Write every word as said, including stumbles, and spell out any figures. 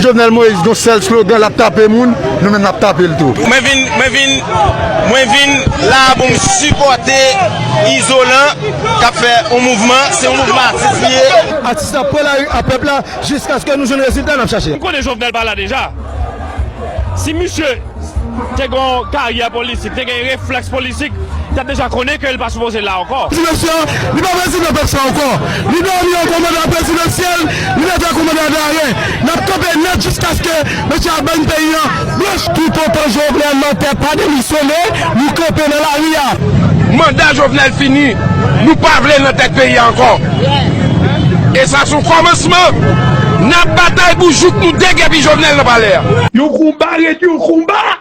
Jovenel Moïse gon sèl slogan, l ap tape moun, nou menm n ap tape l tou. Mwen vin, mwen vin, mwen vin la pou m sipòte Izolan k ap fè yon mouvman, se yon mouvman atis li ye. Atis la pran lari a pèp la jiskaske nou jwenn rezilta n ap chache. M konnen Jovenel pa la deja. Si misye te gen yon karyè politik, te gen reflèks politik, li t ap deja konnen ke li pa sipoze la ankò. Prezidansyèl, li pa prezidan pèp sa ankò. Li dòmi an kòmandan prezidansyèl, li rete kòmandan dare. N ap kanpe nèt jiskaske mesye a ban peyi an blanch. Toutotan Jovenel nan tèt pa demisyone, nou kanpe nan lari a. Manda Jovenel fini, nou pa vle nan tèt peyi a ankò. E sa se yon kòmansman. N ap batay pou jouk nou degèpi Jovenel nan palè a. Yon konba ret yon konba.